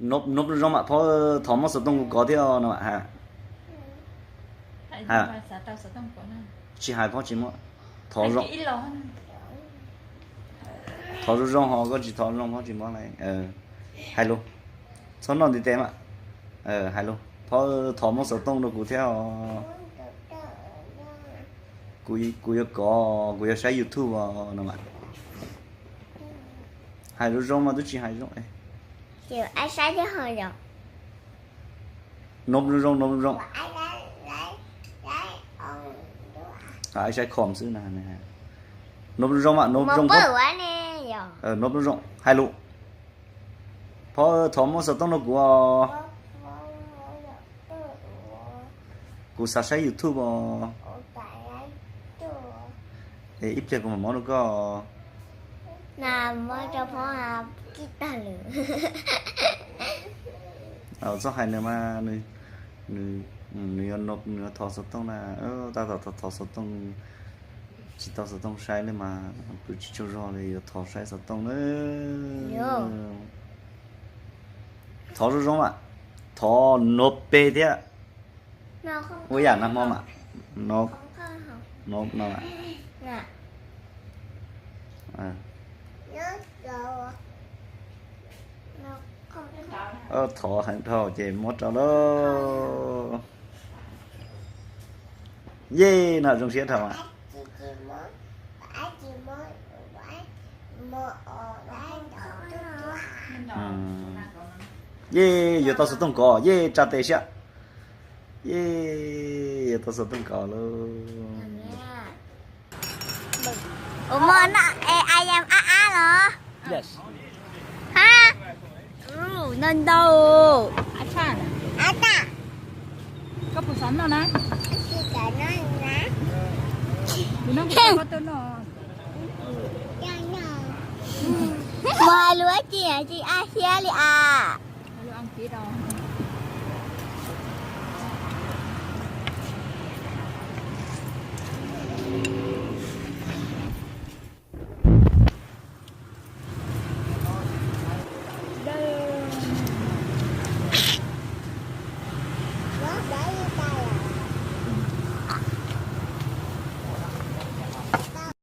Nop zoo zoo mam phob, thov muab xov tooj kuv kov thiab no mam ha. Ha, tsis hais phob tsis muab. Thov zoo, thov zoo zoo ho koj tsis thov zoo phob tsis muab li. Hais lus, txhob noj ntiv tes mas. Hais lus, phob thov muab xov tooj rau kuv thiab os. Kuv yuav kov, kuv yuav saib YouTube os no mas. Hais zoo zoo mas twb tsis hais zoo. Nop zoo zoo, nop zoo zoo. Saib khom xwb na. Nop zoo zoo mas, nop zoo, nop zoo zoo. Hais lus, phob thov muab xov tooj rau kuv os. Kuv xav saib YouTube os. Ib pliag kuv mam muab rau koj. Txhob hais nws mas, nws yuav nop, nws yuav thov xov tooj na. Tab tom thov xov tooj, tsis tau xov tooj saib li mas, pw tsis tsaug zog li yuav thov saib xov tooj na. Thov zoo zoo mas, thov nop peg thiab. Ua yam nag hmo mas, nop, nop no. Thov heev dhau ces muab rau lauj. Yej, no zoo siab dhau mas. Yej, yuav tau xov tooj kov, yej, tsa tes siab. Yej, yuav tau xov tooj kov lauj. Ua mov no es a yam ab ab los? Ha, ntau ntau. Ab tag. Koj puas xav noj na? Kuv noj kuv koj tuaj noj. Mus hais lus dab tsi tsis ab hiab li as?